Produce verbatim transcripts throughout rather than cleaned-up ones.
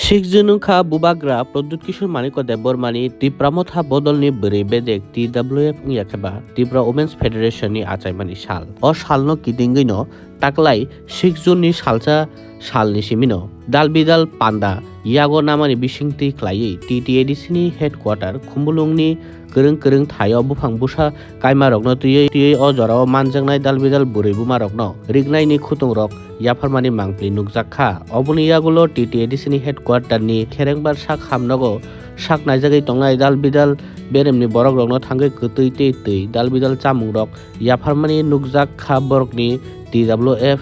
Sixth June wngkha Bubagra Pradyut Kishore Manikya Debbarmani Tipra Motha Bodolni Bwrwi Bedek T W F wngya khe ba Tripura Women's Federation ni achaimani sal. O salno kitingwino taklai sixth June ni salsa salni simino dal bidal panda yago namani bisingtwi khlaiwi T T A D C ni headquarter Khumulwngni kwrwng kwrwng thaio buphang busa kaimarokno twiwi twiwi o jorao manjaknai dal bidal bwrwi bumarokno riknaini khutungrok yapharmani mangpli nukjak kha. Oboni yagulo T T A D C ni headquarter ni kherengbar sak hamnogo sak naijagwi tongnai dal bidal beremni borokrokno thangwi kwtwi tei twi dal bidal chamungrok yapharmani nukjak kha borokni T W F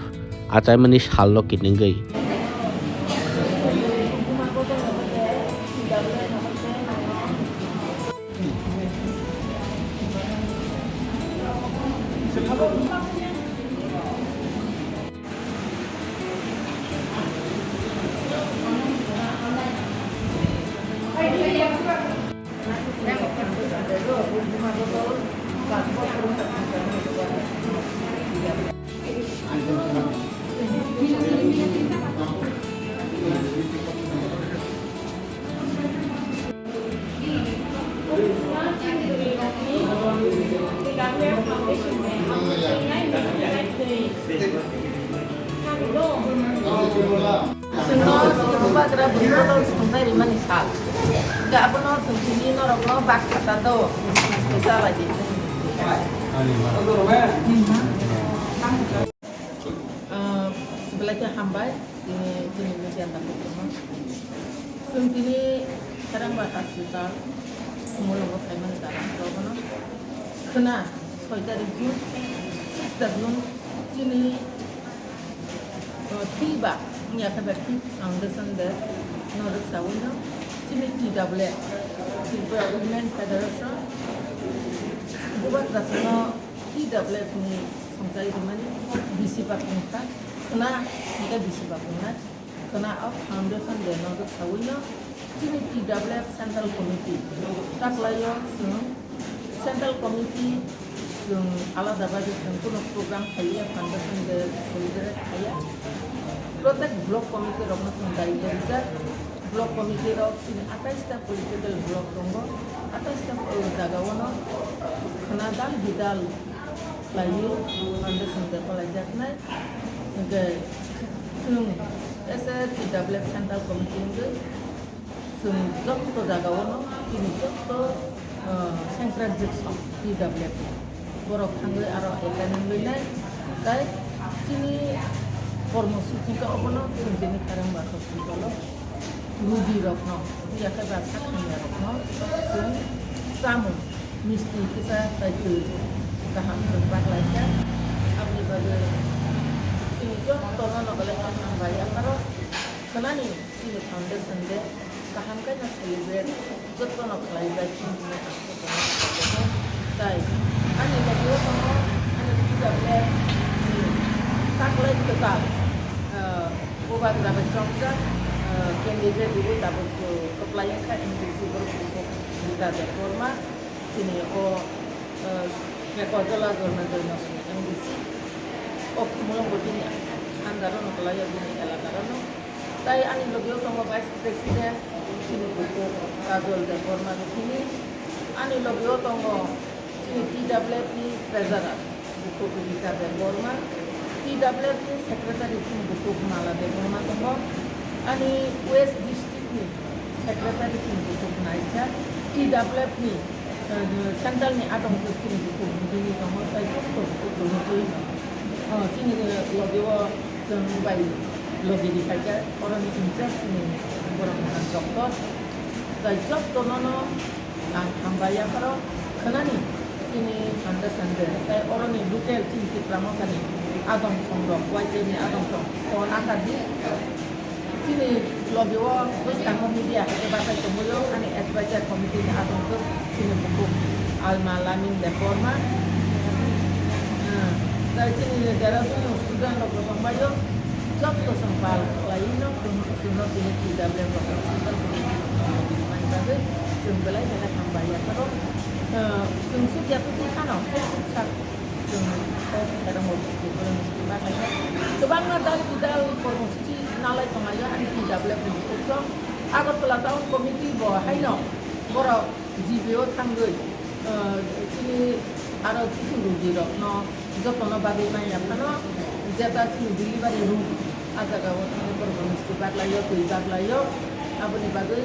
achaimani salno kitingwi. Chwngno chini bubagra bwrwi bodol songchai rimani sal. Hwnkhe abono chwng tini norokno bak kha ta do. Chalai di. Ah, belai khe hambai, tini, tini media ni bagwi tongma. Chwng tini Kherangba hospital, Mulungo phaimani dalam rokno khwna soi tarik June, six June, chini, ah, Tilba, wngya khe ba Foundation Day, no rwksawi no, chini T W F, Tripura Women Federation, bubagra chwngno T W F ni songchai rimani bisi bak wngkha, khwna hwnkhe bisi bak wngnai. Khwna o foundation day no rwksawi no chini T W F Central Committee taklaio chwng Central Committee chwng alada bagwi chwng kunu program khaiya, foundation day celebrate khaiya. Protek block committee rokno chwng daityo rijak. Block committee rok chini atais ta political block tongo, atais ta, o, jaga o no khwna dal bidal khlaiwi foundation day palaijaknai. Hwnkhe chwng as a T W F Central Committee wngwi chwng joto jaga o no chini joto, o, central jwk song T W F ni borok thangwi aro attend wngwi nai, tai chini kormo suchi khe obono chwng tini Kherangba hospital o rugi rokno, yakhe ba sak hamya rokno chwng chamung misti kisa tai twi kaham chwng bak lai kha. Aboni bagwi chini jotono no belai khe hambai yapharo khwnani chini foundation day kaham khe no celebrate jotono khlai bai chini ang khe tongwi tongkha. Tai ani logi o tongo ani T W F ni taklai kwtal, ah, bubagra bai chongjak, ah, candidate rwui tabuk kwplai wngkha M D C borok Rita Debbarma. Chini o, ah, Mekojola Jorna Joynagar M D C o Khumulwng bo bini under o no kwlai o, bini elaka o no. Tai ani logi o tongo Vice President, chini bukhuk Kajol Debbarma Rukhini. Ani logi o tongo chini T W F ni Treasurer, bukhuk Rita Debbarma. T W F ni Secretary chini bukhuk Mala Debbarma tongo. Ani West District ni Secretary chini bukhuk Naisa. T W F ni, eh, Central ni adong chini bukhuk bini tongo. Tai joto bukhuk tongo twi. Oh, chini logi o chwng bai logi ri phaikha, oroni in charge ni borok wngkha doctor. Tai jotono no ang hambai yapharo khwnani chini foundation day, tai oroni local chini Tipra Mothani adong song rok, Y T F ni adong song, phone akar di. Chini logi o bwskango media hai khe bachai tongwi o, ani advisor committee ni adong chini bukhuk Alma Lamin Debbarma. Ah, tai chini Dehradun ni student rok bo tongbai o, joto chwng pal khlai no, chwng no tini T W F rok ni central committee ni bagwi chwng belai belai hambai yapharo. Ah, chwng sukya twi phano, suksa chwng o kherang o bukhuk ni bagwi kwbangma dal bidal kormo Nalai tonglai ani T W F ni bukhuk song, Agartala Town Committee bo haino borok G B o thangwi, ah, chini aro kisu rugi rokno jotono bagwi manya phano jeta chini delivery room a jaga o thangwi borok misti baglaio, twi baglaio, aboni bagwi,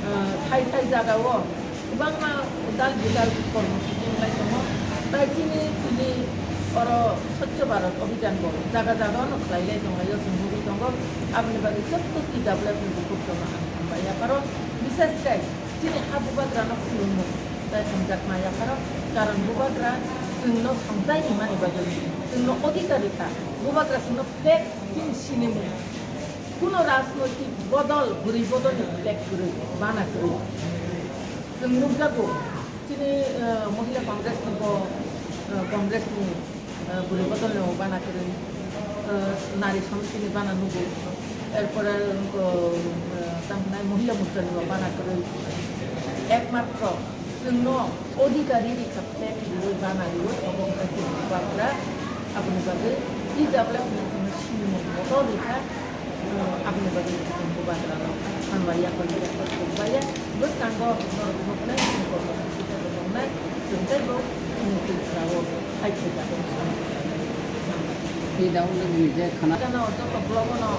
ah, thai thai jaga o kwbangma dal bidal kormo sujung lai tongo. Tai chini chini oro Swachh Bharat Abhijan bo jaga jaga no khlai lai tong laio, chwng nugwi tongo. Aboni bagwi jotto T W F ni bukhuk jono ang hambai yapharo, bishesh khe chini ha bubagra no khulumung tai hamjakma yapharo, karon bubagra chwngno sangjai ni mani bagwi, chwngno odhikari kha, bubagra chwngno flag chini sinimung. Kuno rajnoitik bodol, bwrwi bodolni flag kwrwi, bana kwrwi. Chwng nukjago, chini, eh, Mohila Congress no bo, eh, Congress ni, eh, bwrwi bodolni o bana kwrwi, eh, Nari Samiti ni bana nugo. Erpore, eh, eh, tamo hinai Mohila Morcha ni o bana kwrwi. Ekmatro chwngno odhikari rikha flag riwi bana riwi obo wngkha chini bubagra. Aboni bagwi T W F ni chwngno sinimung moto rikha. Aboni bagwi chwng bubagrano hambai ya, koi ya, koi ya. Bwskango norok nuknai, chini kormo sujita bo tongnai, chwng teibo chini Tripura o hai khe jago. Hambai. Tei da wngkha bini je khana. Khana o joto block o no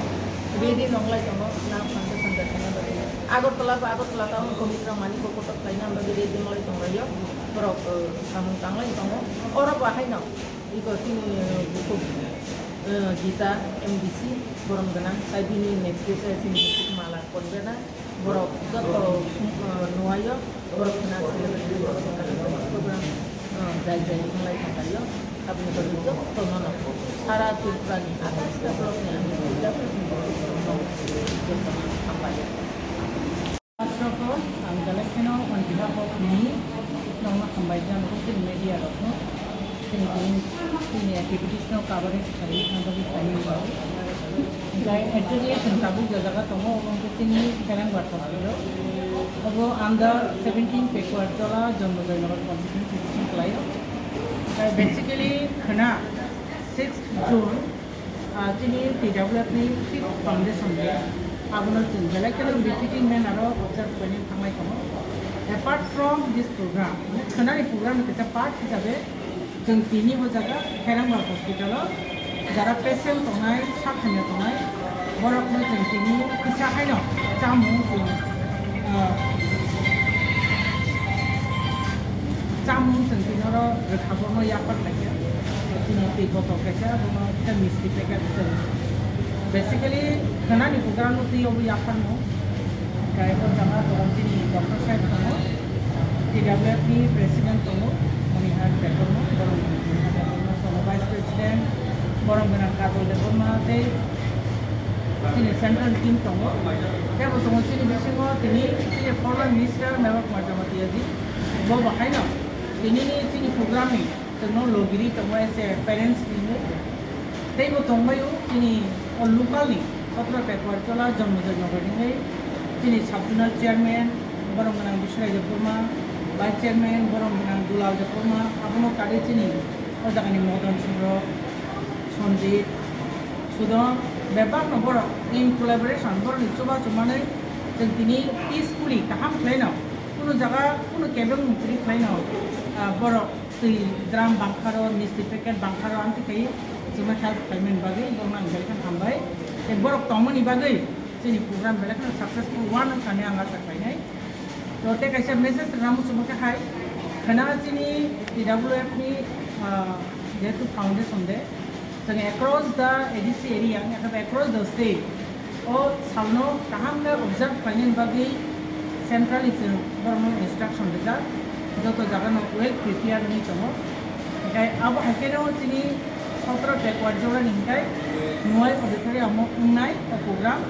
ready nonglai tongo, na foundation da khana bagwi. Agartala bo, Agartala town committee rok mani bo kotor khlaina bagwi ready nonglai tonglaio. Borok, eh, samung tanglai tongo. Oro bo haino iko chini, eh, bukhuk, eh, Gita M D C borom gwnang, tai bini netrite chini bukhuk Mala Konbena. Borok joto, uh, nuaio, borok khna sini borok khna program, uh, jai jai wng lai thanglaio. Aboni bagwi jotono no sara Tripura ni athais ta block ni ani Tripura ni borok no jotono hambai. First of all, ang belai kheno on behalf of me, nokno hambai jang chini media rokno, chini, chini activities no coverage khlaiwi thangwi khlaimani bagwi. Hwnkhe actually chwng tabuk je jaga tongo, obo wngkha chini Kerengbar hospital. Obo under seventeen Pekuartola Janmajoy Nagar constituency bisingo khlaio. Hwnkhe basically khwna sixth June, ah, chini T W F ni fifth foundation day. Abono chwng belai kheno repeating manner o observe khlaina thanglai tongo. Apart from this program, khwnani program ni kaisa part hisabe, chwng tini o jaga Kherangbar hospital o jara patient tongnai, sakhamya tongnai, borokno chwng tini kisa haino chamung chwng, ah, chamung chwng tini oro rwkha, bono yapar khaikha, chini twi botol kaisa, bono khe misti packet chwng basically khwnani program no twi obo yapharno. Hwnkhe o jaga borok chini doctor saheb tongo, T W F ni president tongo, Monihar Debbarma, borok tongo vice president, borok gwnang Kajol Debbarma tei chini central team tongo. Tei bo tongo chini bisingo tini chini former minister Mewa Kumar Jamatia ji, bo bo haino tini ni chini program ni chwngno logiri tongo as a parents ni hinwi. Tei bo tongbaio chini o local ni sotro Pekuartola Janmajoy Nagar ni hinwi chini sub zonal chairman borok gwnang Biswai Debbarma, vice chairman borok gwnang Dulal Debbarma, abono kari chini o jaga ni Modan Singh rok, Sanjit, Sudon, bebak no borok in collaboration borok ni chubachu manwi chwng tini peacefully kaham khlaino, kunu jaga kunu kebeng mung kwrwi khlaino, ah, borok twi drum bangkharo, misti packet bangkharo, amtwi khai chwngno help khlaimani bagwi borokno ang belai kheno hambai. Tei borok tongmani bagwi chini program belai kheno successful wano thani ang acha khlainai. To tei kaisa message rwna muchungma khe hai, khwna chini T W F ni, ah, jehetu foundation day, chwng across the A D C area, across the state, o salno kaham khe observe khlainani bagwi centrally chwng borokno instruction rijak, joto jagano well prepared wngwi tongo. Hwnkhe abo hai kheno chini sotro Pekuartola ni hwnkhe Nuai auditorium o wngnai o program.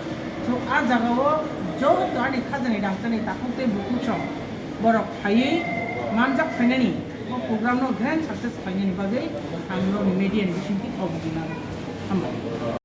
So, a jagao joto ani khajani rangchakni takhuk tei bukhuk rok borok phaiwi manjak phainani o program no grand success khlainani bagwi ang norokni media ni bisingtwi kok rwna hambai.